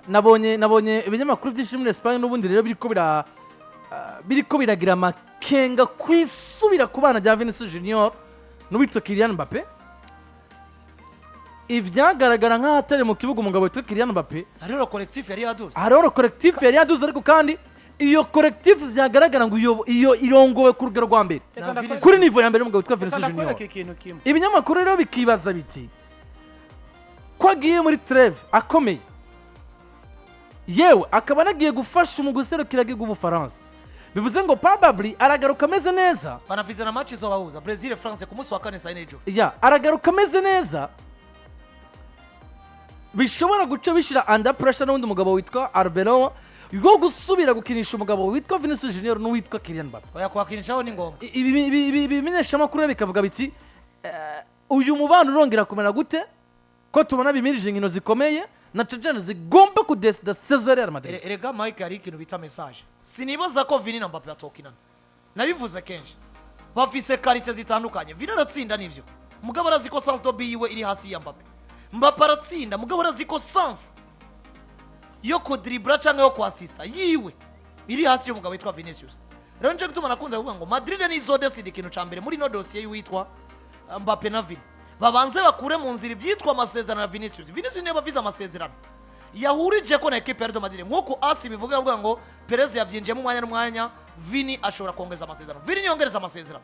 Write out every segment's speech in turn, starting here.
Nabonye ibinyamakuru byinshi muri Espagne n'ubundi rero biriko biragira amakenga kwisubira ku bana rya Vinicius Junior n'uwitwa Kylian Mbappe. Ibyagaragara nk'aho atari mu kibuga, umugabo witwa Kylian Mbappe, Hariho collectif yari yaduze. Hariho collectif yari yaduze, ariko kandi iyo collectif vyagaragara ngo iyo irongowe ku rugero rwa mbere, Reka ndakwereke- kuri niveau ya mbere, umugabo witwa Reka Vinicius Junior. ndakwereka ikintu kimwe. Ibinyamakuru rero bikibaza biti ko agiye muri trêve akomeye, yewe akaba anagiye gufasha mu guserukira igihugu Ubufaransa, bivuze ngo probably aragaruka ameze neza. Banavize na match izobahuza, Brazil France, ku munsi wa kane saa 4 y'ijoro. Ya, aragaruka ameze neza, bishobora guca bishyira under pressure n'undi mugabo witwa Arbeloa wo gusubira gukinisha umugabo witwa Vinicius Junior n'uwitwa Kylian Mbappe. Oya, kuhakinishaho ni ngombwa. Ibi bimenyeshamakuru rero bikavuga biti uyu mubano urongera kumera gute, ko tubona bimirije inkino zikomeye na cyane zigomba kudesida saison ya Real Madrid? Erega Mike, hari ikintu bita message. Sinibaza ko Vini na Mbappe batokinana. Nabivuze kenshi, bafise qualité zitandukanye. Vini aratsinda nivyo, mugabo arazi ko sens de but yiwe iri hasi ya Mbappe. Mbappe aratsinda, mugabo arazi ko sens yo kudribura cyangwa yo kwasista yiwe iri hasi y'umugabo witwa Vinicius. Rero nje gutuma nakunze kuvuga ngo Madrid nizo decide ikintu ca mbere muri no dossier y'uwitwa Mbappe na Vini. Babanze bakure mu nzira ibyitwa amasezerano ya Vinicius. Vinicius niyo bavize amasezerano yahurije ko na ekipe ya Real Madrid, nk'uko AS bivuga, avuga ngo Perez yabyinjiyemo umwanya n'umwanya, Vini ashobora kongeza amasezerano. Vini niyongereza amasezerano,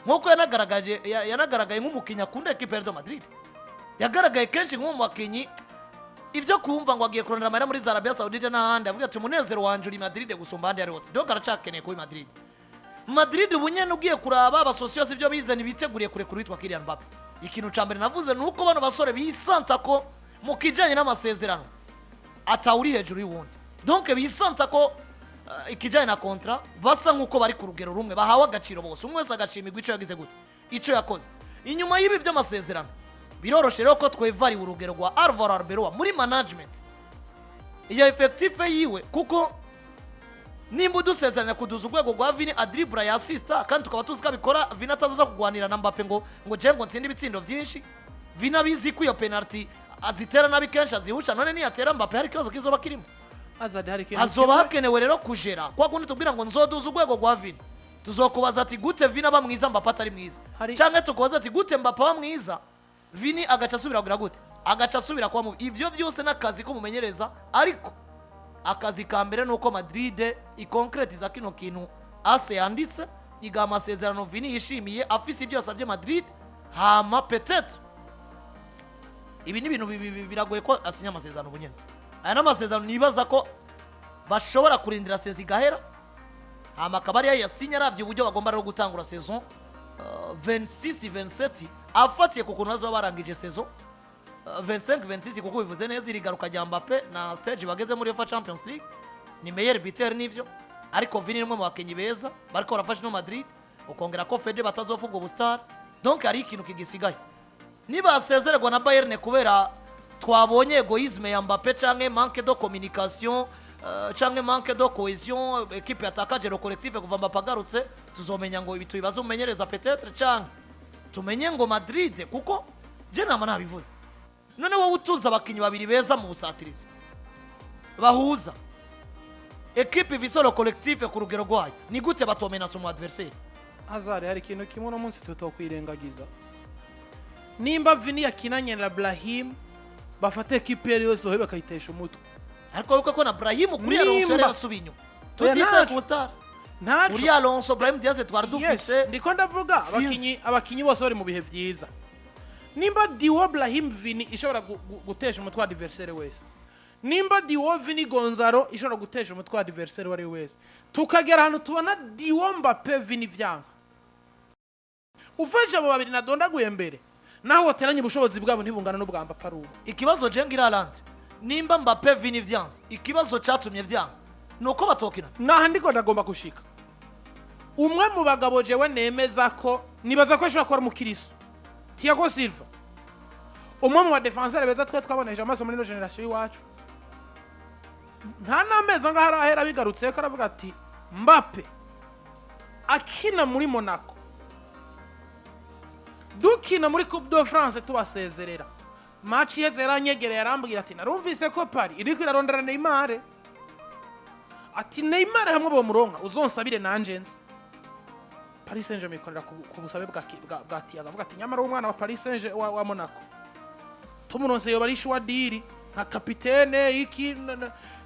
nk'uko yanagaragaye nk'umukinnyi akunda ekipe ya Real Madrid, yagaragaye kenshi nk'umwe mu bakinnyi, ibyo kumva ngo agiye kurondera amahera muri za Arabia Saudite n'ahandi, avuga ati umunezero wanje uri Madrid gusumba ahandi ari hose. Donc aracakeneye kuba i Madrid. Madrid ubu nyene ugiye kuraba abasosiyose ibyo bize, ntibiteguriye kurekura uwitwa Kylian Mbappe. Ikintu ca mbere navuze ni uko bano basore bisanta ko mu kijanye n'amasezerano atawuri hejuru y'uwundi. Donc bisanza ko ikijyanye na contrat basa nk'uko bari ku rugero rumwe, bahawe agaciro bose, umwe wese agashimirwa icyo yagize gute, icyo yakoze. Inyuma y'ibi by'amasezerano, biroroshe rero ko twevariwe urugero rwa Alvaro Arbeloa muri management ya effectif yiwe, kuko nimba udusezeranya kuduza urwego rwa Vini adribura ya asista, kandi tukaba tuzi ko abikora, Vini atazoza kugwanira na Mbappe ngo je ngo ntsinde ibitsindo byinshi. Vini abizi ko iyo penalty azitera nabi kenshi, azihusha. None niyatera Mbappe, hari ikibazo kizoba kirimo? Azadi, hari ikintu Hazoba kimwe- hakenewe rero kujera kwa kundi tubwira ngo nzoduza urwego rwa Vini, tuzokubaza ati gute Vini aba mwiza, Mbappe atari mwiza? Canke tukubaza ati gute Mbappe aba mwiza, Vini agaca asubira kugira gute, agaca asubira kuba mubi? Ivyo byose n'akazi k'umumenyereza, ariko akazi ka mbere ni uko Madrid ikonkretiza kino kintu AS yanditse, igaha amasezerano Vini yishimiye, afise ibyo yasabye Madrid. Hama peut-être ibi ni ibintu biragoye ko asinya amasezerano ubu nyene. Aya ni amasezerano nibaza ko bashobora kurindira saison igahera, hama akaba ariyo yasinye, aravye uburyo bagomba rero gutangura saison 26 27, afatiye ku kuntu bazoba barangije saison 25 26, kuko bivuze neza iri garuka rya Mbappe na stage bageze muri UEFA Champions League, ni meilleur buteur nivyo, ariko Vini ni umwe mu bakinyi beza bariko barafasha no Madrid, ukongera ko Fede batazovuga ubu star. Donc hari ikintu kigisigaye nibasezererwa na Bayern kubera twabonye égoïsme ya Mbappe canke manque de communication, canke manque de cohésion, équipe yatakaje le collectif kuva Mbappe agarutse. Tuzomenya ngo ibi tubibaze umumenyereza peut-être, canke tumenye ngo Madrid, kuko je nama nabivuze. None wowe utuza abakinyi babiri beza mu busatirizi bahuza, équipe ifise le collectif ku rugero rwayo, ni gute batomenasa umu adversaire? Hazari, hari ikintu kimwe uno munsi tutokwirengagiza. Nimba Vini yakinanye na Brahim, bafata ekipe iyo ari yose bahe bakayitesha umutwe. Ariko wibuke ko na Brahim kuri Alonso yari yarasubiye inyuma, Oya, tutitaye ntaco. ku star. Ntaco. Uri Alonso, Brahim Diaz twari dufise. Ndiko ndavuga Sinzi. abakinyi bose bari mu bihe vyiza. Nimba duo Brahim Vini ishobora gutesha umutwe wa adversaire wese, nimba duo Vini Gonzalo ishobora gutesha umutwe wa adversaire uwo ari we wese, tukagera ahantu tubona duo Mbappe Vini vyanka, ufashe abo babiri nadondaguye mbere, naho wateranye ubushobozi bwabo ntibungana n'ubwa Mbappe ari ubu. Ikibazo je ngira Haaland, nimba Mbappe Vini vyanze, ikibazo catumye vyanka nuko batokina. Naha ndiko ndagomba gushika. Umwe mu bagabo jewe nemeza ko nibaza ko ashobora kuba ari umukiriso, Thiago Silva, umwe mu badefenseur beza twe twabonesheje amaso muri ino génération y'iwacu, nta n'amezi angahe arahera bigarutse ko aravuga ati Mbappe akina muri Monaco, dukina muri Coupe de France, tubasezerera. Match iheze yaranyegereye, arambwira ati: "Narumvise ko Paris iriko irarondera Neymar." Ati: "Neymar hamwe bomuronka, uzonsabire nanje nzi." Paris Saint-Germain ikorera ku busabe bwa Thiago, avuga ati: "Nyamara umwana wa Paris Saint-Germain wa Monaco tumuronse yoba ari choix diri nka kapitene iki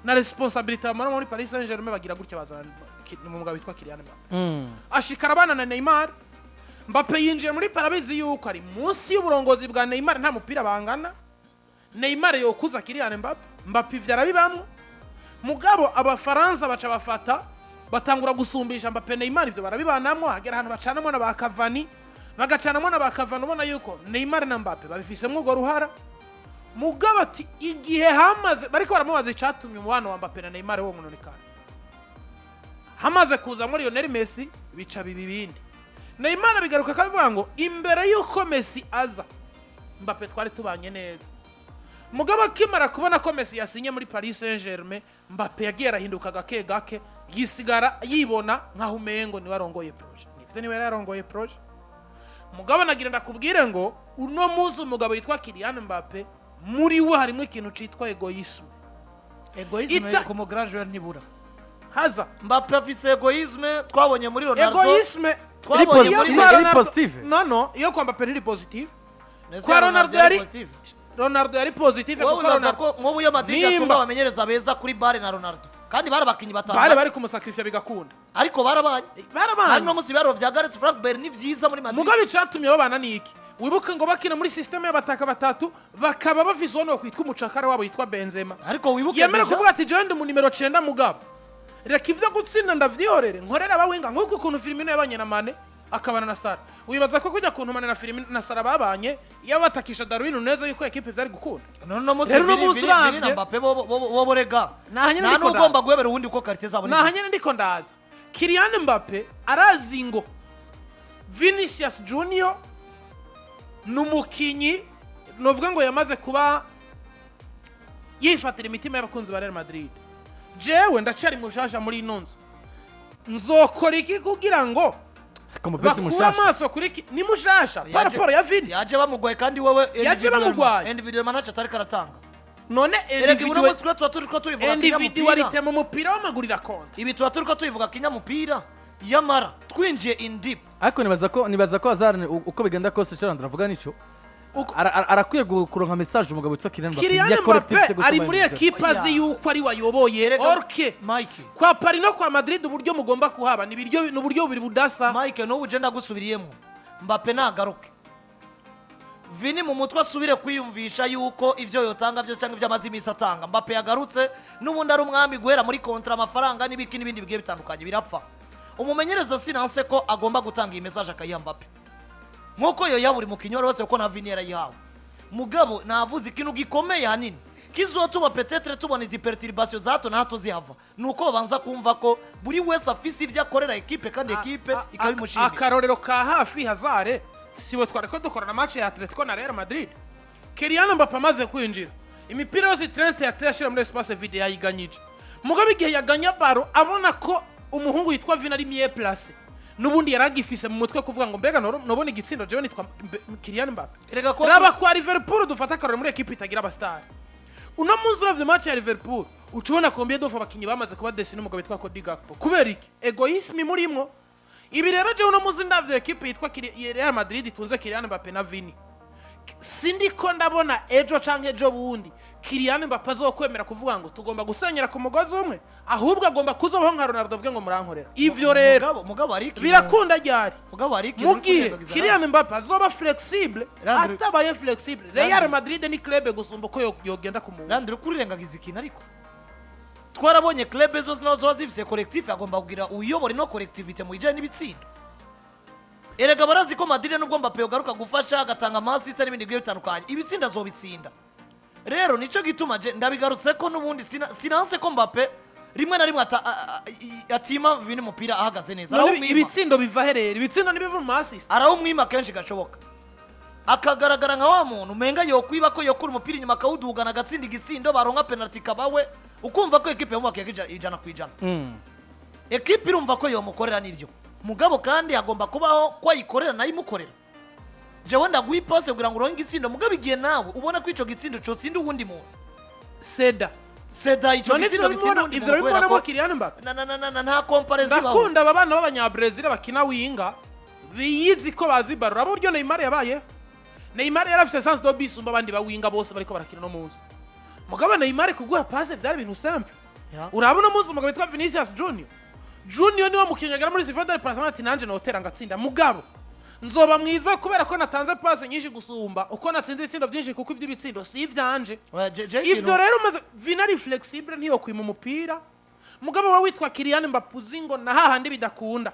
na responsabilité bamara muri Paris Saint-Germain." Bagira gutya, bazana umugabo witwa Kylian Mbappe, ashikara abana na Neymar. Mbappe yinjiye muri Paris yuko ari munsi y'uburongozi bwa Neymar, nta mupira bangana. Neymar yokuza Kylian Mbappe, Mbappe ivyo arabibamwo. Mugabo Abafaransa baca bafata, batangura gusumbisha Mbappe Neymar, ivyo barabibanamwo. Hagera ahantu bacanamwo na ba Cavani, bagacanamwo na ba Cavani, ubona yuko Neymar na Mbappe babifisemwo urwo ruhara. Mugabo ati igihe hamaze bariko baramubaza icatumye umubano wa Mbappe na Neymar wononekana, hamaze kuzamo Lionel Messi bica biba ibindi. Neymar bigaruka akabivuga ngo imbere y'uko Messi aza, Mbappe twari tubanye neza. Mugabo akimara kubona ko Messi yasinye muri Paris Saint-Germain, Mbappe yagiye arahinduka gake gake, yisigara yibona nkaho umengo niwe arongoye projet. Nivyo, niwe yari yarongoye projet. Mugabo nagira ndakubwire ngo uno munsi umugabo yitwa Kylian Mbappe, muri we harimo ikintu citwa égoïsme. Égoïsme ku mu grand joueur ntibura. Haza Mbappe afise égoïsme twabonye muri Ronaldo. Égoïsme Twabonye Iri muri iyo kwa iri Ronaldo positive? No, iyo kwa Mbappe ntiri positive. Ndetse Kwa Ronaldo yari positive. Ronaldo yari positive Wowe kuko wibaza Ronaldo ko nk'ubu iyo Madrid Nimba- yatunga abamenyereza beza kuri Bare na Ronaldo, kandi bari abakinnyi batanu, bari kumusacrifier bigakunda. Ariko barabanye. Barabanye. Hari no munsi ibiharuro vya Gareth Frank Bale ni vyiza muri Madrid. Mugabo icatumye babana ni iki? Wibuke ngo bakina muri système y'abataka batatu, bakaba bafise uwo kwitwa umucakara wabo yitwa Benzema. Ariko wibuke Yemera déjà- kuvuga ati: "Jewe ndi mu nimero 9, mugabo reka ivyo gutsinda ndavyihorere, nkorera abawinga." Nk'uko ukuntu Firmino yabanye na Mane, akabana na Salah. Wibaza ko kujya kuntu Mane na Firmino na Salah babanye, iyo batakisha Darwin Nunez, yuko équipe vyari gukunda? None uno munsi Rero uno Vini- munsi Vini- Vini na uravye- Mbappe bo rega Naha nyene nta ndiko n'ugomba ndaza. guhebera uwundi kuko qualité zabo ni Naha zisa. nyene ndiko ndaza. Kylian Mbappe arazi ngo Vinicius Junior ni umukinyi novuga ngo yamaze kuba yifatira imitima y'abakunzi ba Real Madrid. Jewe ndacari mushasha muri ino nzu, nzokora iki kugira ngo Ariko Mbappe si bakure mushasha. amaso kuri ni mushasha par rapport ya Vini. Yaje bamugwaye kandi wowe Yaje bamugwaye. Individual manager atari karatanga. None Erega uno munsi twe tuba turiko tubivuga kinyamupira. Individualité mu mupira w'amaguru irakonda. Ibi tuba turiko tubivuga kinyamupira, yamara twinjiye in deep. Ariko nibaza ko Hazard, uko bigenda kose, icyo ndavuga nico, arakwiye kuronka message umugabo witwa Kylian Mbappe Kylian ya collective Mbappe gusumba ari muri individual. ekipa azi yuko ari wayoboye Erega orke Mike, kwa Paris no kwa Madrid uburyo mugomba kuhaba ni ibiryo, ni uburyo bubiri budasa. Mike, n'ubu je ndagusubiriyemo: Mbappe nagaruke, Vini mu mutwe asubire kwiyumvisha yuko ivyo yotanga byose cyangwa ivyo amaze iminsi atanga, Mbappe yagarutse n'ubundi ari umwami guhera muri contrat, amafaranga n'ibiki n'ibindi bigiye bitandukanye birapfa. Umumenyereza sinanse ko agomba gutanga iyi message akayiha Mbappe nk'uko yo buri mukinnyi uwo ari wese, kuko na Vini yarayihawe. Mugabo navuze ikintu gikomeye hanini kizotuma peut-être tubona izi perturbation za hato na hato zihava, ni uko babanza kumva ko buri wese afise ivyo akorera ekipe, kandi ekipe ikabimushimira. Akarorero ka hafi, Hazare siwe twari ko dukorana match ya Atletico na Real Madrid. Kylian Mbappe amaze kwinjira, imipira yose Trent yateye ashira muri espace vide yayiganyije. Mugabo igihe yaganya ballon, abona ko umuhungu yitwa Vini ari mieux placé, n'ubundi yaragifise mu mutwe kuvuga ngo: "Mbega nobona igitsindo, jewe nitwa Kylian Mbappe." Erega kuba Raba kwa Liverpool, dufata akarorero muri ekipe itagira abasitari. Uno munsi uravye match ya Liverpool, uca ubona combien de fois abakinyi bamaze kuba desi n'umugabo witwa Cody Gakpo. Kubera iki? Égoïsme murimwo. Ibi rero jewe uno munsi ndavye ekipe yitwa Real Madrid itunze Kylian Mbappe na Vini, sindiko ndabona ejo canke ejo bundi Kylian Mbappe azokwemera kuvuga ngo tugomba gusenyera ku mugozi umwe, ahubwo agomba kuzobaho nka Ronaldo, avuge ngo murankorera. Ivyo rero mugabo hari ikintu birakunda ryari? Mugabo hari ikintu Mu uri gihe kwirengagiza. Kylian Mbappe azoba flexible. Landry- Atabaye flexible, Real Madrid ni club gusumba uko yogenda ku muntu. Landry, kurirengagiza ikintu, ariko twarabonye club zose nazo ziba zifise collectif, agomba kugira uyobora ino collectivité mu bijyanye n'ibitsindo. Erega barazi ko Madrid, nubwo Mbappe yogaruka gufasha agatanga ama assists n'ibindi bigiye bitandukanye, ibitsinda azobitsinda. Rero nico gituma je ndabigarutse ko n'ubundi sinanse ko Mbappe rimwe na rimwe atima Vini umupira ahagaze neza. None Arawumwima. ibitsindo biva herera? Ibitsindo ntibiva mu ma assists. Arawumwima kenshi gashoboka, akagaragara nka wa muntu umenga yokwiba ko yokura umupira inyuma akawudugana agatsinda igitsindo, baronka penalty kabawe, ukumva ko ekipe yamubakiye 100%. Ekipe irumva ko yomukorera n'ibyo, mugabo kandi agomba kubaho ko ayikorera nayo imukorera. Jewe ndaguha ipase kugira ngo uronke igitsindo, mugabo igihe nawe ubona ko ico gitsindo cotsinda uwundi muntu, seda seda ico none gitsindo ivyo gitsinda uwundi ivyo muntu, kubera bibonamo ko Kylian Mbappe. na nta comparaison ibaho. Ndakunda aba bana b'Abanyabrezil bakina winga, biyizi ko bazi ballon. Urabona uburyo Neymar yabayeho? Neymar yari afise sens de but isumba abandi bawinga bose bariko barakina no munsi. Mugabo Neymar kuguha passe byari ibintu simple. Urabona umunsi umugabo witwa Vinicius Junior niwe mukinnyi agera muri surface de réparation ati: "Nanje notera ngatsinda, mugabo nzoba mwiza kubera ko natanze passe nyinshi gusumba uko natsinze ibitsindo byinshi, kuko iby'ibitsindo si ivyanje." Oya, je Ivyo rero umaze Vini ari flexible, ntiyokwima umupira. Mugabo we witwa Kylian Mbappe, uzi ngo na hahandi bidakunda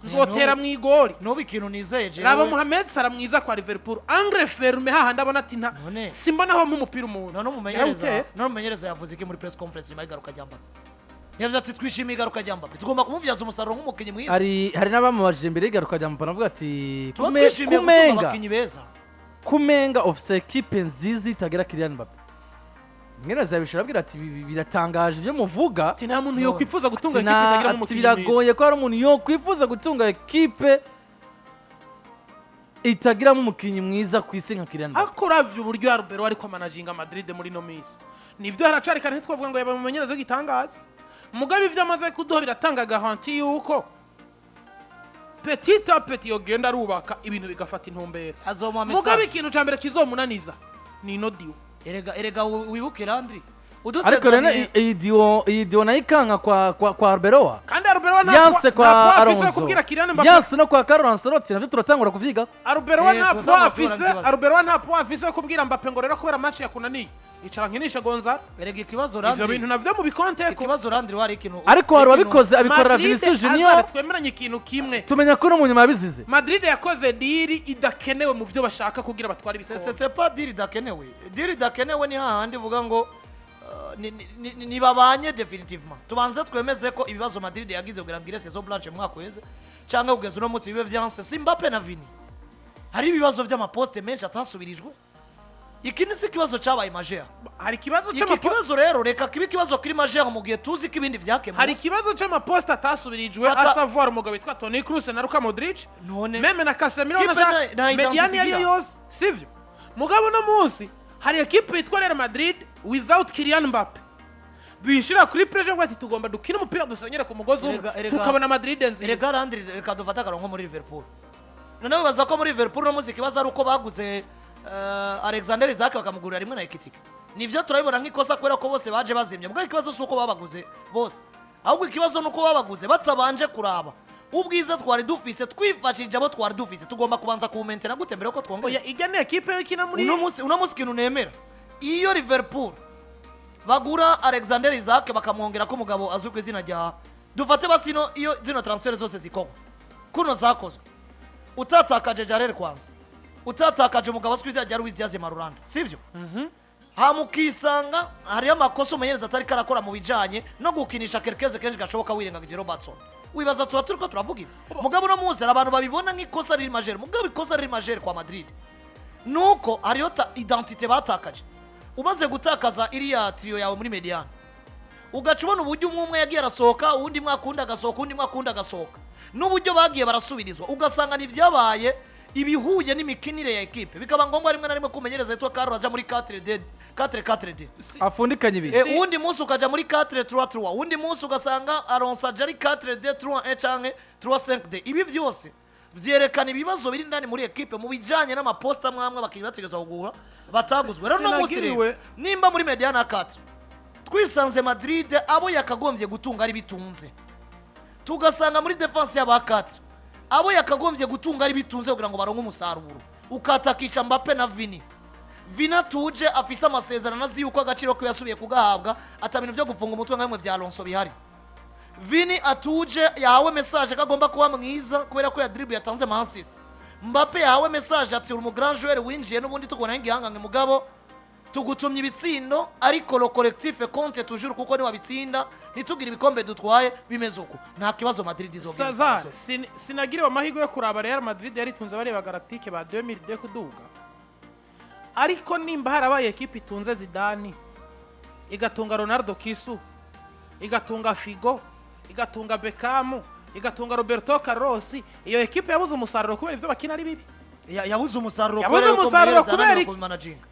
nzotera mu igori. N'ubu ikintu nizeye jewe Raba Mohamed Salah mwiza kwa Liverpool, angle ferme, hahandi abona ati nta None- simbona aho mpa umupira umuntu. None umumenyereza Yarawutera. None umumenyereza yavuze iki muri press conference nyuma y'igaruka rya Mbappe? Yavuze ati: "Twishimiye igaruka rya Mbappe, tugomba kumubyaza umusaruro nk'umukinnyi mwiza." Hari n'abamubajije imbere y'igaruka rya Mbappe, avuga ati Tuba twishimiye gutunga kumenga abakinnyi beza. Kumenga ofise ekipe nziza itagira Kylian Mbappe. Mwene yabishora abwira ati: "Biratangaje ibyo muvuga." Ati: "Nta muntu yokwifuza gutunga Ati ekipe itagira ati umukinnyi mwiza." "Biragoye ko hari umuntu yokwifuza gutunga ekipe itagiramo umukinnyi mwiza ku isi nka Kylian Mbappe." Ariko uravye uburyo Arbeloa ariko amanaginga Madrid muri no minsi, nivyo haracari kare, ntitwavuga ngo yaba mumenyereza w'igitangaza. Mugabo ivyo amaze kuduha biratanga garantie yuko petit à petit yogenda arubaka ibintu bigafata intumbero. Azomuha Mugabo message. ikintu ca mbere kizomunaniza ni ino duo. Erega wibuke, Landry, Ariko rero udusezeraniye iyi duo nayo ikanka kwa Arbeloa. Kandi Arbeloa nta yanse kwa nta poids afise yo Alonso, kubwira Kylian Mbappe. Yanse no kwa Carlo Ancelotti, navyo turatangura kuvyiga. Arbeloa nta Turatangura poids kubona afise. ibibazo. Arbeloa nta poids afise yo kubwira Mbappe ngo: "Rero kubera match yakunaniye, icara nkinisha Gonzalo." Erega ikibazo, Ivyo Landry, bintu navyo mu bikonteko. ikibazo, Landry, wari ikintu Ariko hari ikintu- uwabikoze, abikorera Madrid, Vinicius Junior. Hazard, twemeranye ikintu kimwe. Tumenya ko no mu nyuma yabizize. Madrid yakoze deal idakenewe mu byo bashaka kugira batware ibikombe. C'est pas deal idakenewe. Deal idakenewe ni hahandi uvuga ngo nibabanye définitivement. Tubanze twemeze ko ibibazo Madrid yagize kugira ngo ire saison blanche mu mwaka uheze cyangwa kugeza uno munsi bibe vyanse, si Mbappe na Vini. Hari ibibazo by'amaposte menshi atasubirijwe. Iki ni si ikibazo cyabaye majeur. Hari ikibazo Iki c'amapo kibazo rero reka kibe ikibazo kiri majeur mu gihe tuzi ko ibindi vyakemuwe. Hari ikibazo c'amaposte atasubirijwe, à savoir umugabo witwa Toni Kroos na Luka Modric, None même na Casemiro Kipe na Jacques nta identity médiane yariyo igira. yose sivyo. Mugabo no munsi hari ekipe yitwa Real Madrid without Kylian Mbappe, bishira kuri pressure ngo ati: "Tugomba dukine umupira, dusenyere ku mugozi umwe, tukabona Madrid nziza." Erega Landry, reka dufate akarongo muri Liverpool. Noneho bibaza ko muri Liverpool no munsi ikibazo ari uko baguze Alexander Isak bakamugurira rimwe na Ekitike. Nivyo turabibona nk'ikosa kubera ko bose baje bazimye, mugabo ikibazo si uko babaguze bose, ahubwo ikibazo ni uko babaguze batabanje kuraba ubwiza twari dufise. Twifashije abo twari dufise, tugomba kubanza kuwumentera gute mbere yuko twongereza? Oya, ijya ni ekipe yo ikina muri Uno munsi ikintu nemera, iyo Liverpool bagura Alexander Isak bakamwongera ko umugabo azwi ku izina rya, dufate basino, iyo zino transfer zose zikorwa kuno zakozwe, utatakaje Jarell Quansah, utatakaje umugabo azwi ku izina rya Luis Diaz Marulanda, sivyo? Hama ukisanga hariyo amakosa umumenyereza atari karakora mu bijanye no gukinisha Kerkeze kenshi gashoboka, wirengagije Robertson, wibaza tuba turiko turavuga ibi. Mugabo uno munsi hari abantu babibona nk'ikosa riri majeur. Mugabo ikosa riri majeur kwa Madrid nuko hariyo identité batakaje. Umaze gutakaza iriya trio yawe muri médiane, ugaca ubona uburyo umwe umwe yagiye arasohoka, uwundi mwaka undi agasohoka, uwundi mwaka undi agasohoka, n'uburyo bagiye barasubirizwa, ugasanga ntibyabaye ibihuye n'imikinire ya ekipe. Bikaba ngombwa rimwe na rimwe kumenyereza yitwa Carlo aja muri 4 D 4 4 D, Afundikanye ibi. Uwundi munsi ukaja muri 4 3 3, uwundi munsi ugasanga Alonso aja ari 4 D 3 1 canke 3 5 D. Ibi byose vyerekana ibibazo biri indani muri ekipe mu bijanye n'amaposta amwe abakinyi bategerezwa kugura bataguzwe. Rero no munsi rero nimba muri médiane 4 twisanze Madrid abo yakagombye gutunga ari bitunze, tugasanga muri défense y'aba 4 abo yakagombye gutunga ari bitunze kugira ngo baronke umusaruro, ukatakisha Mbappe na Vini, Vini atuje, afise amasezerano, azi yuko agaciro ko yasubiye kugahabwa, ata bintu byo gufunga umutwe nka bimwe bya Alonso bihari. Vini atuje, yahawe message ko agomba kuba mwiza kubera ko ya dribble yatanze ama assist. Mbappe yahawe message ati: "Uri umu grand joueur winjiye n'ubundi tukubona nk'igihangange, mugabo tugutumye ibitsindo, ariko le collectif compte toujours, kuko niwabitsinda ntitugire ibikombe dutwaye bimeze uko, nta kibazo Madrid izogira." Sazar, sinagiriwe amahirwe yo kuraba Real Madrid yaritunze bareba Galactique ba 2002 kuduga. Ariko nimba harabaye ekipe itunze Zidane, igatunga Ronaldo Kisu, igatunga Figo, igatunga Beckham, igatunga Roberto Carlos, iyo ekipe yabuze umusaruro kubera ivyo bakina ari bibi. Yabuze umusaruro. Yabuze Kubera yuko umusaruro umuhereza kubera yananiwe iki? kubimanaginga.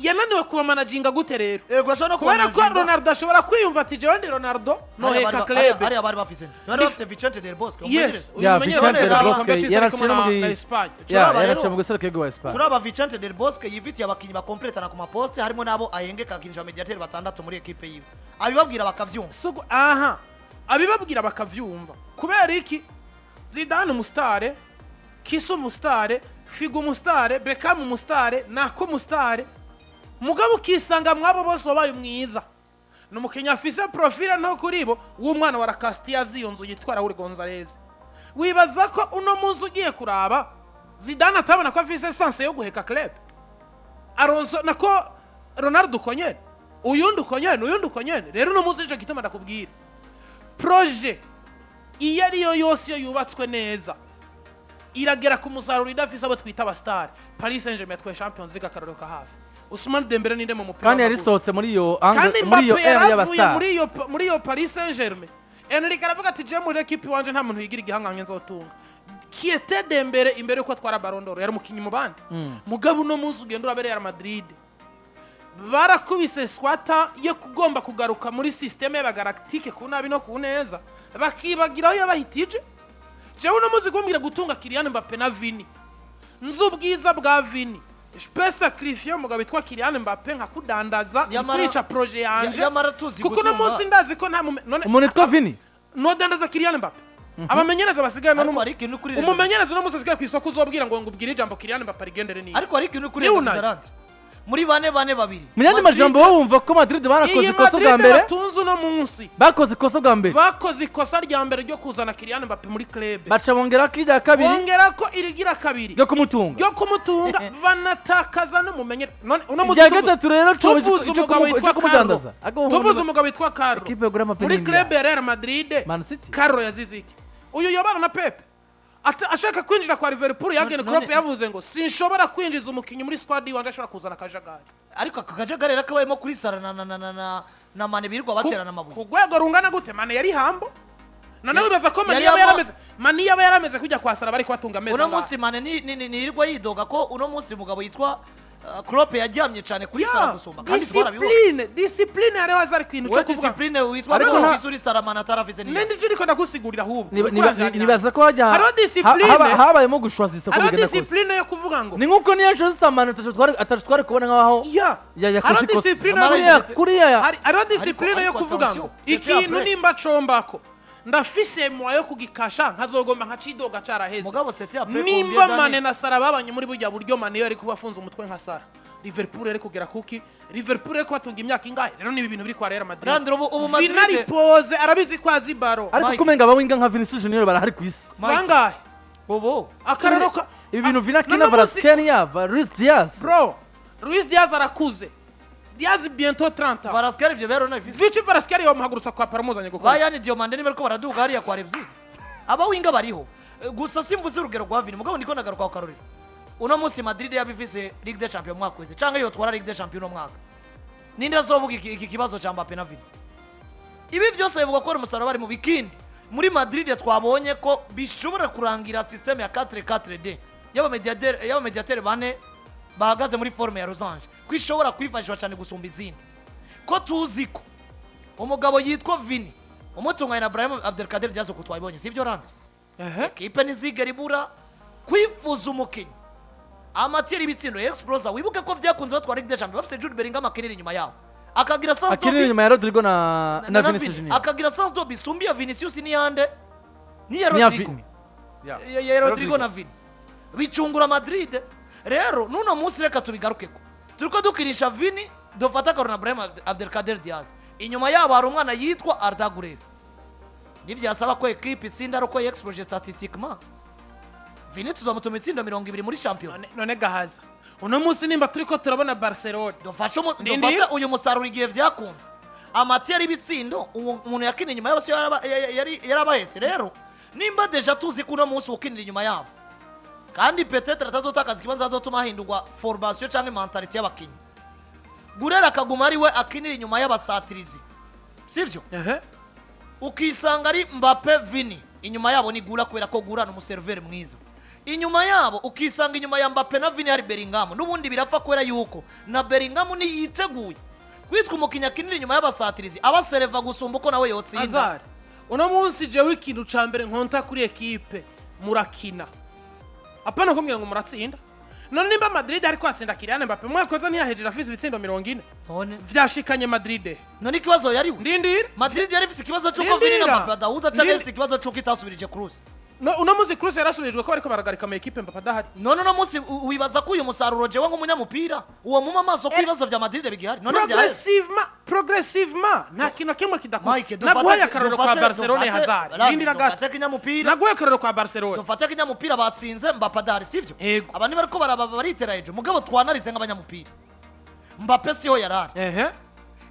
Yananiwe kubamanaginga gute rero? Yego, ashobora no Kubera ko kubamanaginga. Ronaldo ashobora kwiyumva ati: "Jewe ndi Ronaldo, noheka club." Hariya bari bafise nde? Bari bafise Vicente del Bosque, Yes. umumenyereza. Uyu Ya, mumenyereza Vicente del w'Igikombe Bosque c'Isi ariko yaraciye no na Espagne. Ya, Turaba rero. yaraciye mu guseruka wa Espagne. Turaba Vicente del Bosque yifitiye abakinnyi bakompletana ku maposte, harimo n'abo ahengeka akinisha mediateri batandatu muri ekipe yiwe, abibabwira bakavyumva. Sugu aha abibabwira bakavyumva. Kubera iki? Zidane umusitare, Kisa umusitare, Figo umusitare, Beckham umusitare, Nako umusitare, mugabo ukisanga mwabo bose wabaye mwiza ni umukinnyi afise profile nto kuri bo, w'umwana wa Rakasitiya iyo nzu yitwa Raul Gonzalez. Wibaza ko uno munsi ugiye kuraba Zidane atabona ko afise chance yo guheka club? Alonso nako Ronaldo uko nyene, uyundi uko nyene, uyundi uko nyene. Rero uno munsi nico gituma ndakubwira, projet iyo ariyo yose iyo yubatswe neza iragera ku musaruro idafise abo twita abasitari. Paris Saint Germain yatwaye Champions League, akarorero ka hafi Ousmane Dembele ninde mu mupira Kandi w'amaguru? yarisohotse muri iyo angle, Kandi muri iyo Mbappe era yaravuye y'abastar. muri iyo Paris Saint Germain. Enrique aravuga ati: "Je muri equipe wanje nta muntu yigira igihangange nzotunga." Kiete Dembele imbere yuko atwara Ballon d'Or yari umukinyi mu bandi. Mugabo uno munsi ugenda urabere Real Madrid barakubise swata yo kugomba kugaruka muri système y'abagalactique ku nabi no ku neza, bakibagiraho yabahitije. Jewe uno munsi kumbwira gutunga Kylian Mbappe na Vini, nzi ubwiza bwa Vini, je peux sacrifier umugabo witwa Kylian Mbappe nkakudandaza Yamara- kurica projet yanje, Yamara tuzi kuko uno gutunga- munsi ndazi ko nta none Umuntu witwa Vini. Nodandaza Kylian Mbappe, abamenyereza basigaye none Ariko hari ikintu kuri umumenyereza uno munsi asigaye ku isoko uzobwira ngo ngubwire ijambo Kylian Mbappe arigendere niba Ariko hari ikintu kuri Ni Unai. Zarandi muri bane bane babiri. Mu yandi Madrid- majambo, wowe wumva ko Madrid barakoze Iyi ikosa bwa Madrid mbere. batunze uno munsi, Bakoze ikosa bwa mbere. Bakoze ikosa rya mbere ryo kuzana Kylian Mbappe muri club. Baca bongera ko irya kabiri Bongera ko irigira kabiri ryo kumutunga. Ryo kumutunga, banatakaza n'umumenyere. None uno munsi Irya gatatu rero tuvuze cyo umugabo witwa kumudandaza. Carlo, tuvuze umugabo witwa Carlo Equipe yagura muri amapenalty. club ya Real Madrid, Man City. Carlo yazize iki? Uyu yobana na Pep. Ashaka kwinjira kwa Liverpool, Jurgen Klopp yavuze ngo: "Sinshobora kwinjiza umukinnyi muri squad iwanje ashobora kuzana akajagari." Ariko aka kajagari rero kabayemo kuri Sara na Mane, birirwa baterana amabuye. Ku rwego rungana gute? Mane yari hambo none wibaza ko Mane Yari yaba yama- yarameze, Mane yaba yarameze kujya kwa Sara bari kubatunga amezi Uno angahe? munsi Mane nirirwa yidoga ko uno munsi umugabo yitwa Klopp yaryamye cyane kuri Sara gusumba, kandi twarabibonye. Discipline hariho azari ikintu Wowe cyo kuvuga. discipline witwa Ariko ko ufise uri Sara, Mane atarafise niyo. Nindi riko ndagusigurira ahubwo. Niba- Uriko niba- uranjanira. Nibaza ko hajya Hariho discipline. habayemo gushwazisa ko Hariho bigenda kose. discipline yo kuvuga ngo Ni nkuko niyo Jose Mane atacu twari kubona nkaho ya yakoze hariho ikosa. discipline yo Kuriya kuriya Hariho discipline yo Ariko kuvuga ngo attention, c'était ikintu après. nimba combako ndafise moya yo kugikasha, nkazogomba nkacidoga caraheze. Mugabo c'était après Nimba combien Mane d'années? na Sara babanye muri burya buryo, Mane yo yari kuba afunze umutwe nka Sara, Liverpool yari kugera kuki? Liverpool yari kubatunga imyaka ingahe? Rero niba ibintu biri kwa Real Madrid, Leandro, ubu Madrid- Vini ari pose, arabizi ko azi baro. Ariko Mike. kumenga abawinga nka Vinicius Junior barahari ku isi. Mike. Bangahe? Ubu Akararo ka Ibi bintu Vina None kina munsi- Kvaratskhelia, Luis Diaz. Bro, Luis Diaz arakuze, Diaz bientôt 30 ans. Kvaratskhelia ivyo rero nabifise. Vici Kvaratskhelia bamuhagurutsa kwa paramuzanye gukora. Bayani Diomande niba ariko baraduga hariya kwa Leipzig, abawinga bariho. Gusa simvuze urugero rwa Vini, mugabo ndiko ndagaruka ku karorero. Uno munsi Madrid yabifise Ligue des Champions mwaka wese canke yotwara Ligue des Champions uno mwaka, ninde azovuga iki kibazo ca Mbappe na Vini? Ibi byose bivuga ko ari umusaruro bari mu bikindi muri Madrid. Twabonye ko bishobora kurangira système ya 4-4-2 y'abamediateri bane bahagaze muri forme ya losange, ko ishobora kwifashishwa cyane gusumba izindi, ko tuzi ko umugabo yitwa Vini umutunganye na Brahim Abdelkader Diaz, uko twabibonye, sibyo Randi? Ehe. Kipe ntizigera ibura kwifuza umukinnyi amatiyeri ibitsindo explosa. Wibuke ko byakunze batwara Ligue des Champions bafise Jude Bellingham akinira inyuma yabo, akagira sans Akinira inyuma ya Rodrigo na Vinicius Vini. Junior. Akagira sans dobi sumbiya Vinicius niyande niya Niya Rodrigo. Vini. Yeah. Ya Rodrigo na Vini bicungura Madrid. Rero nuno munsi reka tubigarukeko, turiko dukirisha Vini, dufata Karona Brahim Abdelkader Diaz, inyuma yabo hari umwana yitwa Arda Güler. Nivyasaba ko equipe itsinda ari uko yexploje statistiquement, Vini tuzamutuma itsinda 20 muri shampiyona. None gahaza uno munsi nimba turiko turabona Barcelona Dufate uyu musaruro igihe vyakunze amatiyeri y'ibitsindo umuntu yakina inyuma yabo siyo yarabahetse. Rero nimba déjà tuzi ko uno munsi ukinira inyuma yabo kandi peut-être atazotakaza ikibanza, azotuma hahindurwa formation cyangwa mentalité y'abakinnyi, Gurera akaguma ari we akinira inyuma y'abasatirizi, sivyo? Ehe. Ukisanga ari Mbappe, Vini, inyuma yabo ni Gura, kubera ko Gura ni umuserveri mwiza. Inyuma yabo ukisanga inyuma ya Mbappe na Vini hari Bellingham. N'ubundi birapfa kubera yuko na Bellingham ntiyiteguye kwitwa umukinnyi akinira inyuma y'abasatirizi, abasereva gusumba uko nawe yotsinda. Azari, uno munsi jewe ikintu ca mbere nkonta kuri ekipe, murakina, apana kumbwira ngo muratsinda. None nimba Madrid ariko atsinda Kylian Mbappe, umwaka weza ntiyahejeje afise ibitsindo 40? None Vyashikanye Madrid? None ikibazo yariwe? Ndindira. Madrid yari ifise ikibazo cy'uko Vini na Ndindira. Mbappe badahuza, cyangwa yari ifise ikibazo cy'uko itasubirije Kroos? No, uno munsi Kroos yarasubirijwe, ko bariko baragarika mu ekipe Mbappe adahari. None uno munsi wibaza ko uyu musaruro, jewe nk'umunyamupira, uwo muma amaso ko ibibazo vya Madrid bigihari? None vyaheze? Progressivement nta kintu na kimwe kidakora. Mike, Naguhaye akarorero kwa Barcelona, Hazard. Ndindira gato. Dufate kinyamupira. Naguhaye akarorero kwa Barcelona. Dufate kinyamupira, batsinze Mbappe adahari, sivyo? Yego. Abantu bariko baraba baritera hejuru, mugabo twanarize nk'abanyamupira, Mbappe siho yarari.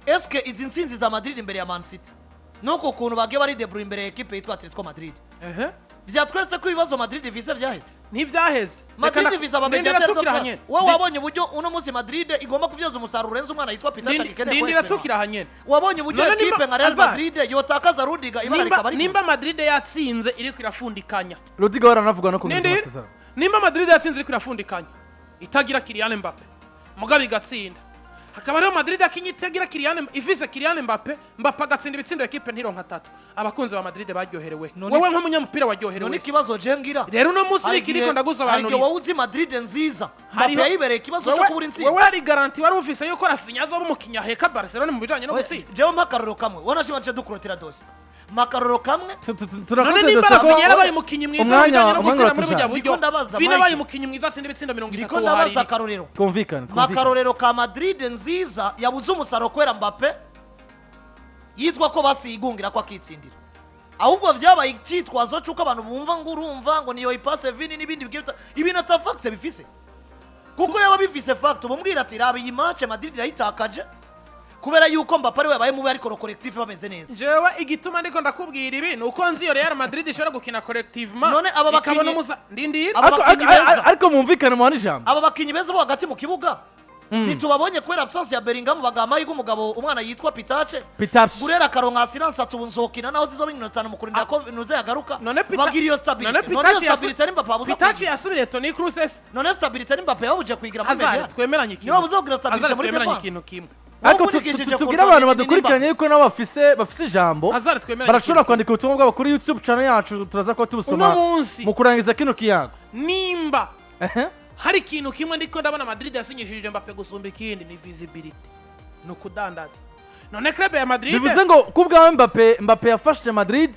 Eske izi ntsinzi za Madrid imbere ya Man City, nuko ukuntu bagiye baridebura imbere ya ekipe yitwa Atletico Madrid, vyatweretse ko ibibazo Madrid ifise vyaheze? Ntivyaheze. Madrid Reka ifise ndindira, aba médiateur tukiri de aha classe. nyene. Wowe wabonye uburyo uno munsi Madrid igomba kubyaza umusaruro urenze umwana yitwa Peter gikeneye Ndindira, tukiri aha nyene. Wabonye uburyo None ekipe nka Real Hazard. Madrid yotakaza Rudiger, ibara Nimba rikaba ari nimba Madrid yatsinze iriko irafundikanya, Rudiger waranavuga no komeza Ndindira. amasezerano. Nimba Madrid yatsinze iriko irafundikanya itagira Kylian Mbappe, mugabo igatsinda, hakaba hariho Madrid akinye itagira Kylian, ifise Kylian Mbappe, Mbappe agatsinda ibitsindo, ekipe ntironka atatu, abakunzi ba Madrid baryoherewe? Wowe nk'umunyamupira waryoherewe? None ikibazo je ngira, Rero uno munsi hari ni kiriko igihe ndagusobanurira. wowe uzi Madrid nziza, Mbappe yayibereye ikibazo cyo kubura intsinzi. Wowe hari garantie wari ufise yuko Raphinha azoba umukinnyi aheka Barcelona mu bijanye no gutsinda? Jewe mpa akarorero kamwe, wowe nashima nce dukurotira dossier, mpa akarorero kamwe. None Turakoze nimba dosiye ko Raphinha yarabaye umukinnyi mwiza mu bijanye no umwanya gutsinda muri burya uratujana. buryo, Ndiko ndabaza, Vini Mike. abaye umukinnyi mwiza atsinda ibitsindo 30, Ndiko ndabaza woharira. akarorero. Twumvikane, Mpa twumvikane. akarorero ka Madrid nziza yabuze umusaruro kubera Mbappe yitwa ko basiyigungira ko akitsindira, ahubwo vyabaye icyitwazo c'uko abantu bumva ngo urumva ngo niyo ipase Vini n'ibindi bigiye ibintu ata fact bifise, kuko yaba bifise fact bumubwira ati: "Raba iyi match Madrid irayitakaje kubera yuko Mbappe ariwe yabaye mubi, ariko le collectif bameze neza." Jewe igituma ndiko ndakubwira ibi ni uko nzi iyo Real Madrid ishobora gukina collectivement None aba ikabona ndindira. Aba bakinyi beza. Ariko mwumvikane, muhane ijambo. Aba bakinyi beza bo hagati mu kibuga ntitubabonye kubera absence ya Bellingham, bagaha amahirwe umugabo umwana yitwa Pitache. Pitache. Gurera akaronka assurance ati: "Ubu nzokina naho zizoba iminota 5 mu kurinda ko nuze yagaruka." None Bagira iyo stability. None None iyo Pitache stability ari Mbappe abuza Pitache kuyigira? yasubiriye Toni Kroos ese? None stability ari Mbappe yabuje kuyigira muri Hazard, médiane? twemeranye ikintu. Niwe wabuze kugira stability Hazard, muri twemeranye defense? ikintu kimwe. Ariko Ukurikije tubwire Courtois abantu badukurikiranye yuko nabo bafise ijambo. Hazard, twemeranye Barashobora ikintu. kwandika ubutumwa bwabo kuri YouTube channel yacu, turaza kuba tubusoma Uno munsi mu kurangiza kino kiyago. Nimba hari ikintu kimwe ndiko ndabona Madrid yasinyishije Mbappe gusumba ikindi, ni visibility, ni ukudandaza. None club ya Madrid Bivuze ngo ku bwawe Mbappe yafashije Madrid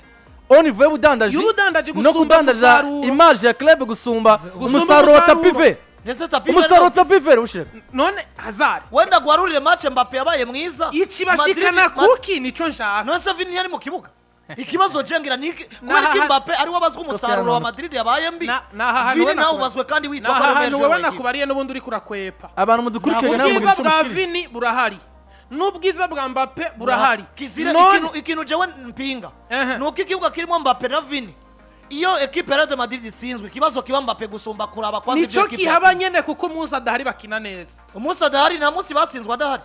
au niveau y'ubudandaji Y'ubudandaji no gusumba kudandaza umusaruro. image ya club gusumba Gusumba umusaruro wa umusaruro. tapis vert. Ndetse tapis Umusaruro wa tapis vert ushire. None Hazard, wenda guharurire match Mbappe yabaye mwiza icibashikana kuki? Nico nshaka. None se Vini ntiyari mu kibuga? Ikibazo jengira ni iki? Kubera ko Mbappe ari we abazwa umusaruro wa Madrid yabaye mbi, Naha hantu Vini wewe nawe ubazwe kandi witwa ko naha ari hantu meilleur wewe joueur wa équipe. nakubariye n'ubundi uriko urakwepa. Abantu mudukurikiranye nawe Ubwiza mugira icyo bwa mushikiriza. Vini burahari n'ubwiza bwa Mbappe burahari. Kizira None ikintu jewe mpinga Ehe. ni uko ikibuga kirimo Mbappe na Vini, iyo ekipe ya Real Madrid itsinzwe, ikibazo kiba Mbappe gusumba kuraba kwanza ibyo Nico ekipe kihaba yakinye. nyene, kuko umunsi adahari bakina neza. Umunsi adahari, nta munsi batsinzwe adahari.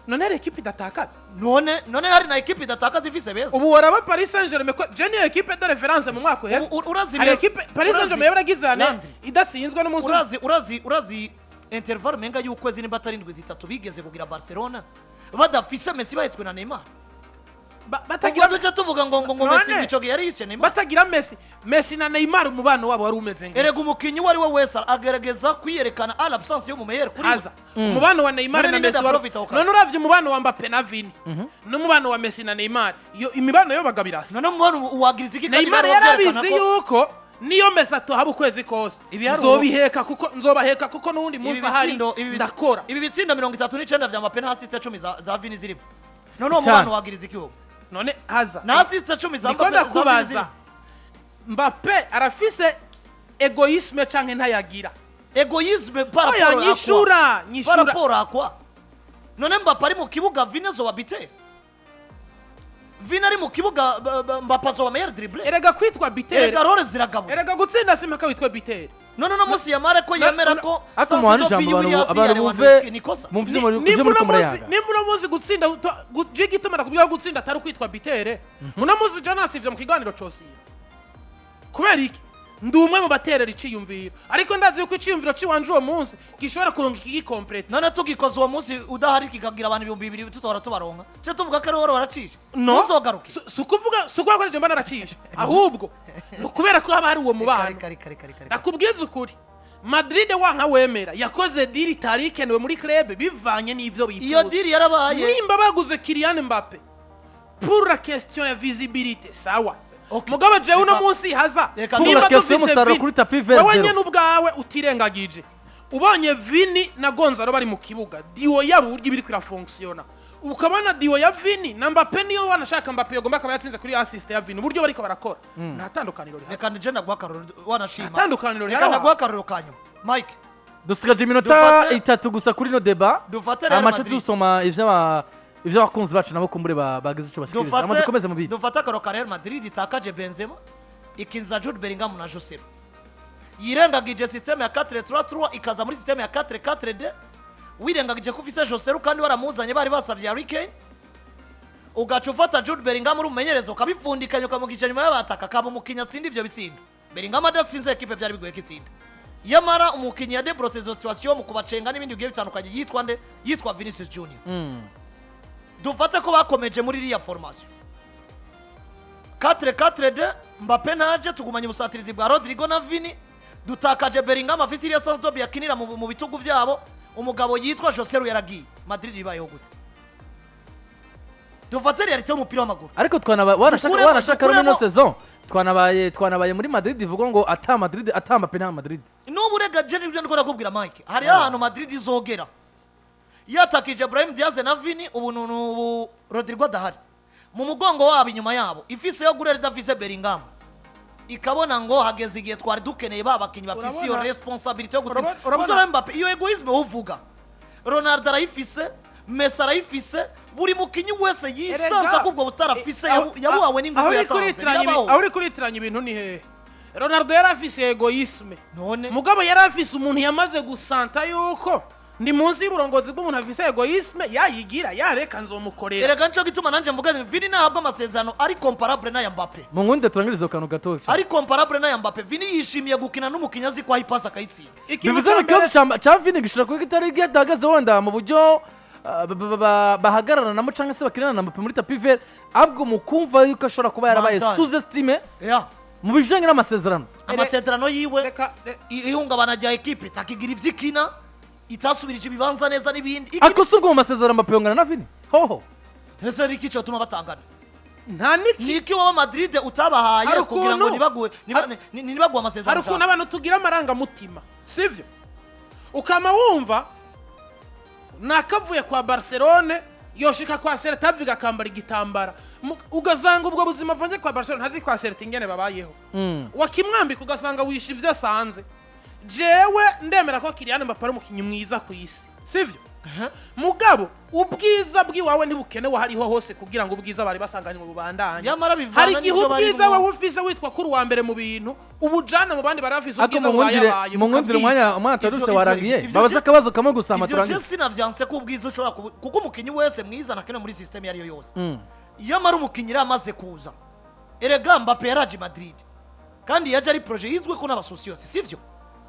None hari ekipe idatakaza? None hari na ekipe idatakaza ifise beza? Ubu waraba Paris Saint Germain ko je niyo ekipe de référence mu mwaka uheze. Urazi Hari ekipe Paris Saint Germain yaragize hane Landry. idatsinzwe n'umunsi umwe. Urazi intervalle menga y'ukwezi nimba atari indwi 3 bigeze kugira Barcelona badafise Messi, bahetswe na Neymar. Ba- batagira Ubwo duce tuvuga ngo None- Messi ico gihe yari yishe Neymar. Batagira Messi, Messi na Neymar, umubano wabo wari umeze neza. Erega umukinyi uwo ari we wese agerageza kwiyerekana à l'absence y'umumeyeri kuri we. Haza umubano wa Neymar None na ninde Messi wari da profita ako kazi? None uravye umubano wa Mbappe na Vini n'umubano wa Messi na Neymar, iyo imibano yo baga birasa. None umubano wagiriza iki kandi Neymar bari bavyerekana yarabizi ko yuko niyo Messi atohaba ukwezi kose, Ibiharuro- nzobiheka kuko nzobaheka, kuko n'uwundi ibi munsi ahari bitsindo ndakora. Ibi bitsindo 39 vya Mbappe nta assist 10 za Vini zirimo. None uwo Cyane. mubano wagiriza iki wowe? None haza Nta assist 10 za niko Mbappe za Vini ndakubaza, zirimo. Mbappe arafise égoïsme canke ntayagira? Égoïsme par Oya, rapport à quoi? nyishura, Par nyishura. rapport à quoi? None Mbappe ari mu kibuga, Vini azoba buteur? Vini ari mu kibuga, Mbappe azoba meilleur dribbleur? Erega kwitwa buteur Erega role ziragabuye. Erega gutsinda simpaka witwa buteur. None uno munsi Yamare ko yemera ko Ariko muhane Sansido ijambo Williams abantu, ya abantu bumve Lewandowski ni kosa. mumve ivyo muri Nimba ivyo muri uno munsi kumurayaga. Nimba uno munsi gutsinda je igituma nakubwira ko gutsinda atari ukwitwa buteur, uno munsi je nasivye mu kiganiro cose. Kubera iki? Ndi umwe mu baterera iciyumviro, ariko ndazi yuko iciyumviro ciwanje uwo munsi gishobora kuronka ikigicompleta. None tugikoze uwo munsi udahari, kikagira abantu 2000, tutora tubaronka, cyo tuvuga ko ari wowe waracisha? No. Ntuzogaruke. Si ukuvuga ko mba naracisha, ahubwo ni ukubera ko haba hari uwo mubano. Reka, reka, reka, reka, reka. Nakubwiza ukuri, Madrid wanka wemera, yakoze deal itari ikenewe muri club bivanye n'ivyo bifuza. Iyo deal yarabaye. Nimba baguze Kylian Mbappe pour la question ya visibilité, sawa. Okay. Mugabo jewe uno Reka- munsi haza Reka Pour la question y'umusaruro Vini- kuri tapis vert wewe zero. nyene ubwawe utirengagije, ubonye Vini na Gonzalo bari mu kibuga, duo yabo uburyo ibiri kurafonctiona, ukabona duo ya Vini na Mbappe, niyo wanashaka Mbappe yagomba akaba yatsinze kuri assist ya Vini, uburyo bariko barakora, nta tandukaniro rihari. Reka nje ndaguha akarorero, wanashima. Itandukaniro Reka rihari. ndaguha akarorero ka nyuma, Mike. Dusigaje iminota 3 gusa kuri no débat. Dufate Real Amace Madrid. dusoma ivyo abakunzi bacu nabo kumbure bagize ico bashikiriza. Ama dukomeze mu bindi. Dufate akarorero ka Real Madrid itakaje Benzema, ikinza Jude Bellingham na Joselu, yirengagije système ya 4-3-3, ikaza muri système ya 4-4-2. Wirengagije ko ufise Joselu kandi waramuzanye bari basavye Harry Kane, ugaca ufata Jude Bellingham uri umumenyereza, ukabipfundikanya, ukamugisha nyuma y'abataka, akaba umukinnyi atsinda ivyo bitsindo. Bellingham adatsinze, ekipe byari bigoye ko itsinda. Yamara umukinnyi ya débloqué izo situation mu kubacenga n'ibindi bigiye bitandukanye yitwa nde? Yitwa Vinicius Junior. Dufate ko bakomeje muri iriya formation 4-4-2, Mbappe ntaje, tugumanye ubusatirizi bwa Rodrigo na Vini, dutakaje Bellingham afise iriya sens de yakinira mu bitugu byabo, umugabo yitwa Joselu yaragiye, Madrid ibayeho gute? Dufate réalité y'umupira w'amaguru. Ariko twanaba wanashaka wanashaka muri ino saison twanabaye muri Madrid ivuga ngo ata Madrid, ata Mbappe nta Madrid. N'ubu rega je nibyo ndiko nakubwira, Mike, hariho ahantu Madrid izogera yatakije Brahim Diaz na Vini, ubu ubu Rodrigo adahari mu mugongo wabo, inyuma yabo ifise yo Güler idafise Bellingham, ikabona ngo hageze igihe twari dukeneye ba bakinnyi bafise iyo responsabilité yo gutsinda. Uzora Mbappe, iyo égoïsme uvuga, Ronaldo arayifise, Messi arayifise, buri mukinyi wese yisanza ko ubwo bustar afise yabuhawe n'ingufu Aho uri yatanze. Birabaho. Aho uri kuritiranya ibintu ni hehe? Ronaldo yari afise égoïsme. None? Mugabo yari afise umuntu yamaze gusanta yuko ndi munsi y'uburongozi bw'umuntu afise égoïsme, yayigira yareka nzomukorera. Erega nico gituma nanje mvuga nti Vini nahabwa amasezerano ari comparable n'aya Mbappe. Mu nkunde turangirize ku kantu gato. Ari comparable n'aya Mbappe, Vini yishimiye gukina n'umukinnyi azi ko aho ipasi akayitsinda. Ikintu Bivuze ca ngo ikibazo mbere- ca Vini gishobora kuba kitari gihagaze wenda mu buryo bahagararanamo cyangwa se bakinana na Mbappe muri tapis vert, ahubwo mu kumva yuko ashobora kuba yarabaye Mental. sous-estimé mu bijanye n'amasezerano. Amasezerano yiwe, Reka ihungabana rya ekipe itakigira ivyo ikina, itasubirije ibibanza neza n'ibindi. Ariko si ubwo mu masezerano Mbappe yongana na Vini hoho? Ese ni iki cyotuma batangana? Nta niki. Ni iki wowe Madrid utabahaye Hari kugira ngo ntibaguhe amasezerano Hari ukuntu ushaka? abantu tugira amarangamutima, sivyo? Ukama wumva nakavuye kwa Barcelone yoshika kwa Celta Vigo akambara igitambara. Ugasanga ubwo buzima avanze kwa Barcelone ntazi kwa Celta ingene babayeho, wakimwambika ugasanga wishe ivyo asanze. Jewe ndemera ko Kylian Mbappe ari umukinnyi mwiza ku isi, sivyo? Mugabo ubwiza bw'iwawe ntibukenewe hariho hose kugira ngo ubwiza bari basanganywe bubandanye. Nyamara bivana Hari igihe n'ivyo ubwiza barimwo. wowe ufise witwa kuri uwa mbere mu bintu ubujana mu bandi bari bafise Ariko ubwiza mu bubayabaye nkundire bukabwica. umwanya taruse warangiye. Babaze akabazo kamwe gusa hama Ivyo je turangize. sinavyanse ko ubwiza ushobora kuko umukinnyi wese mwiza ntakenewe muri system iyo ariyo yose. Iyo amara umukinnyi yari amaze kuza, erega Mbappe yaraje i Madrid kandi yaje ari projet yizwe ko n'abasosiyose, sivyo?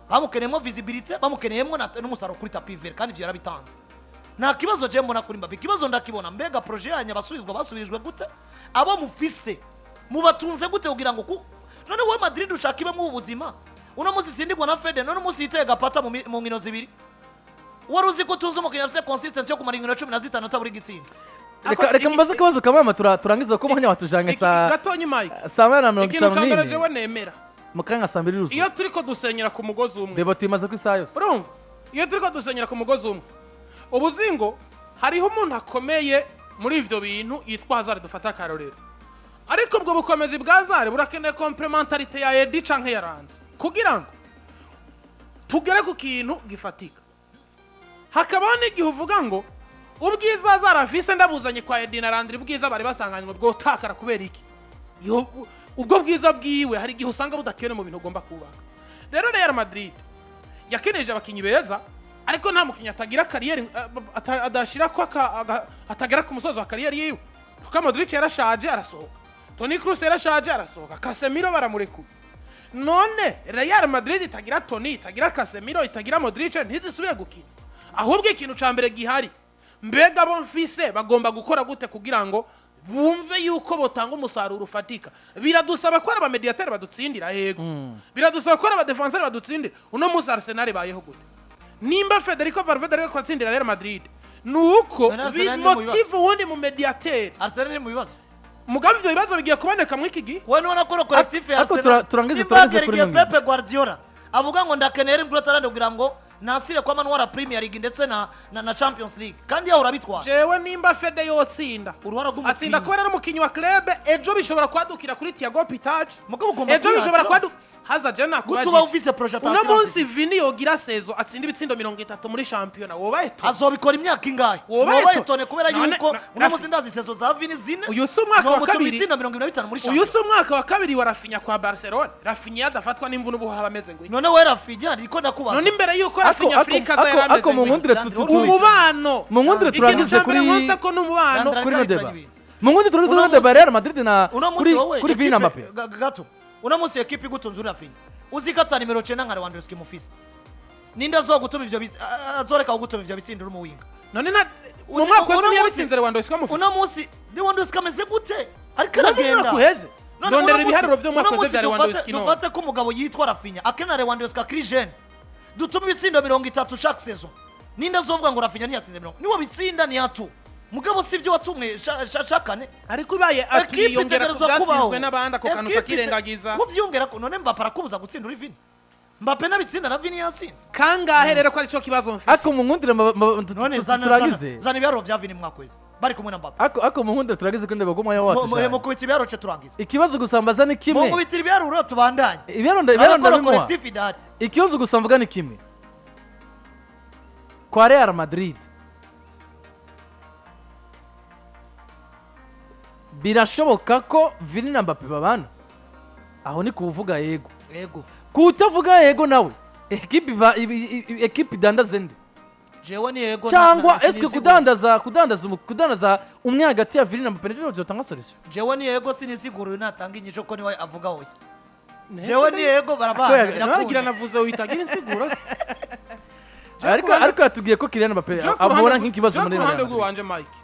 Bamukeneyemo visibilité, bamukeneyemo n'umusaruro kuri tapis vert, kandi ivyo yarabitanze. Nta kibazo je mbona kuri Mbappe. Ikibazo ndakibona, mbega projet yanyu abasubizwa basubirijwe gute? Abo mufise mubatunze gute? Kugira ngo none wowe Madrid ushaka ibemo ubu buzima uno munsi itsindirwa na Fede, none umunsi yiteye gapata mu nkino zibiri, wari uzi ko utunze umukinnyi afise consistency yo kumara inkino 15 atabura igitsinda. Reka reka mubaze akabazo kamwe hama turangize kuko umwanya watujanye saa Gatonyi, Mike. saa moya na mirongo Ikintu itanu ca mbere n'ine jewe nemera, mu kanya saa mbiri iyo ruzu turiko dusenyera ku mugozi umwe, débat tuyimaze ku isaha yose. Urumva, iyo turiko dusenyera ku mugozi umwe, ubuzingo hariho umuntu akomeye muri ivyo bintu yitwa Hazard, dufata akarorero. Ariko ubwo bukomezi bwa Hazard burakeneye complémentarité ya Edi canke ya Randa kugira ngo tugere ku kintu gifatika. Hakabaho n'igihe uvuga ngo ubwiza Hazard afise ndabuzanye kwa Edi na Landry, ubwiza bari basanganywe bwotakara. Kubera iki? Ubwo bwiza bwiwe hari igihe usanga budakenewe mu bintu ugomba kubaka. Rero Real Madrid yakeneje abakinnyi beza, ariko nta mukinnyi atagira carrière, adashira ko atagera ku musozo wa carrière yiwe. Luka Modric yarashaje arasohoka, Toni Kroos yarashaje arasohoka, Casemiro baramurekuye. None Real Madrid itagira Toni, itagira Casemiro, itagira Modric, ntizisubire gukina. Ahubwo ikintu ca mbere gihari, mbega bo mfise bagomba gukora gute kugira ngo bumve yuko botanga umusaruro ufatika? Biradusaba ko ari abamediateri badutsindira, yego. Biradusaba ko ari abadefanseri badutsindira. Uno munsi Arsenal ibayeho gute? Nimba Federico Valverde ariko kubatsindira Real Madrid, nuko None Arsenal ni mu bibazo. bimotive uwundi mu mediateri. Arsenal iri mu bibazo. Mugabe ivyo bibazo bigiye kuboneka muri iki gihe. We nubona ko collectif ya Ariko Arsenal turangize nimba turangize hagera kuri igihe ino ngingo. Pep Guardiola avuga ngo ndakeneye Erling Braut Haaland kugira ngo nasire kwa manwara Premier League ndetse na Champions League, kandi yahora abitwara. Jewe nimba Fede yotsinda, Uruhara rw'umukinyi. atsinda kubera ari umukinyi wa club. Ejo bishobora kwadukira kuri Thiago Pitarch. Mugabo ugomba Ejo kwiha bishobora assurance. kwadu haza je Gute uba ufise projet Uno assurance? munsi Vini yogira saison atsinda ibitsindo 30 muri shampiyona, wobaye to Azobikora imyaka ingahe? Wobaye Wobaye tone kubera None- yuko uno Rafi- munsi ndazi saison za Vini zine. Uyu si umwaka wa Nomutuma kabiri. ibitsindo 25 muri Uyu shampiyona. si umwaka wa kabiri wa Raphinha kwa Barcelona? Raphinha yadafatwa n'imvune, ubu haba ameze ngo iki? None we Raphinha, ndiko ndakubaza. None imbere yuko Ako Raphinha ako Afrika aza ako yari ameze ako mu ngo iki? nkundire Umubano. mu nkundire Ikintu turangize ca mbere kuri nkunze ko ni umubano. Landra- kuri no Reka débat. ibintu. Mu nkundire turangize Uno kuri no débat munsi- Real Madrid na Uno munsi kuri wowe kuri Vini na ekipe- Mbappe. Gato, uno munsi ekipe igutunze uri Raphinha, uzi ko ata nimero 9 nka Lewandowski mufise, ninde azogutuma ivyo azoreka kugutuma ivyo bitsindo uri umuwinga? None na mu Uzi- mwaka uno uheze munsi- ntiyabitsinze Lewandowski amufite? Uno munsi Lewandowski ameze gute? Ariko No mu aragenda. mwaka uheze. None Ndondera uno munsi- ibiharuro vy'umwaka uno uheze munsi vya Lewandowski none. dufate ko umugabo yitwa Raphinha akina Lewandowski akiri jeune, dutuma ibitsindo 30 chaque saison, ninde azovuga ngo Raphinha ntiyatsinze 20? Niwo bitsinda ni atu, mugabo si ibyo watumwe shakane. Ariko ibaye Ekipe atwiyongera ku itegerezwa kubaho. byatsinzwe n'abandi, ako kantu Ekipe kakirengagiza. Kuvyongera ko none Mbappe arakubuza gutsinda uri Vini? Mbappe nabitsinda na Vini yatsinze. Kangahe rero ko arico kibazo mfise? Ako mu nkundire None turangize. zana ibiharuro vya Vini mwaka weze bari kumwe na Mbappe. Ako mu nkundire turangize kuri ndeba umwanya wacu cyane. Mukubita ibiharuro ce turangize. Ikibazo gusa mbaza ni kimwe. Mukubitira ibiharuro tubandanye. Ibiharuro Turabona ko ndabimuha. collectif idahari. Ikibazo gusa mvuga ni kimwe kwa Real Madrid: birashoboka ko Vini na Mbappe babana? Aho ni kuvuga yego. Yego. Kutavuga yego nawe, ekipe ekipe idandaze nde? Jewe ni yego. Cyangwa eske kudandaza umwe hagati ya Vini na Mbappe nivyo byotanga solution? Jewe ni yego, sinisigura uyu natanga inyisho ko niwe avuga oya. Jewe ni yego, barabana. Ako Nagira birakunda. navuze witagira insiguro se. Ariko yatubwiye ko Kylian Mbappe Je ku abona ruhande nk'ikibazo je ku muri ruhande Real Madrid. rw'iwanje, Mike,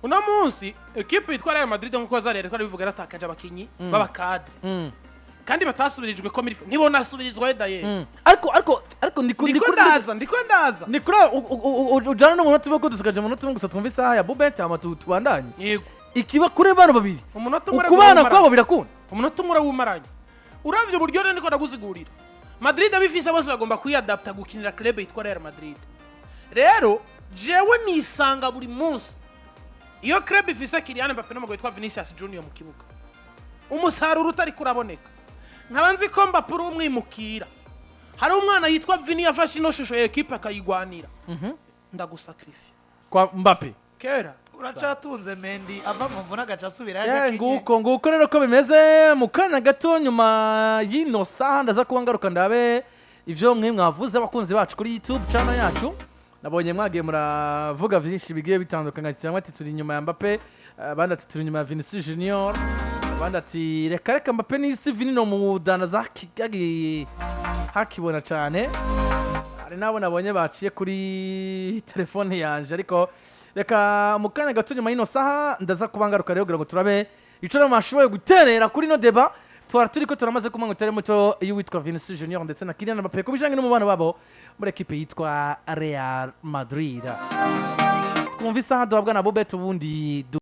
uno munsi ekipe yitwa Real Madrid, nk'uko Zari yariko arabivuga, yaratakaje abakinyi b'abakadre kandi batasubirijwe ko ntibonasubirizwa d'ailleurs. Ariko ndi Ndiko ndaza, ndiko ndaza. Ni kuri ujana n'umunota umwe, ko dusigaje umunota umwe gusa. Twumva isaha ya Bubet, hama tubandanye. Yego. Ikiba kuri bano babiri, Umunota umwe ukubana urawumaranye. kwabo birakunda? Umunota umwe urawumaranye. Uravye uburyo rero ndiko ndaguzigurira, Madrid abifise bose bagomba kwiyadapta gukinira club yitwa Real Madrid. Rero jewe nisanga buri munsi iyo club ifise Kylian Mbappe n'umugabo witwa Vinicius Junior mu kibuga, umusaruro utari kuraboneka, nkaba nzi ko Mbappe uri umwimukira, hari umwana yitwa Vini yafashe ino shusho ya ekipe akayigwanira, ndagusacrifice Kwa Mbappe. Kera. Uracatunze Mendy ava mu mvune agaca asubira Nguko rero ko bimeze. Mu kanya gato nyuma y'ino saha ndaza kuba ngaruka ndabe ivyo mwe mwavuze, abakunzi bacu kuri YouTube channel yacu. Nabonye mwagiye muravuga vyinshi bigiye bitandukanye, cyangwa ati turi inyuma ya Mbappe, abandi ati turi inyuma ya Vinicius Junior, abandi ati reka reka Mbappe n'isi Vini no mudandaza hakibona cyane. Hari n'abo nabonye baciye kuri telefone yanje, ariko reka mu kanya gato nyuma y'ino saha ndaza kuba ngaruka rero kugira ngo turabe ico rero mwashoboye guterera kuri ino débat twara turiko turamaze kumanywa utari muto y'uwitwa Vinicius Junior ndetse na Kylian Mbappe ku bijanye n'umubano wabo muri ekipe yitwa Real Madrid. Twumva isaha duhabwa na Bobet ubundi.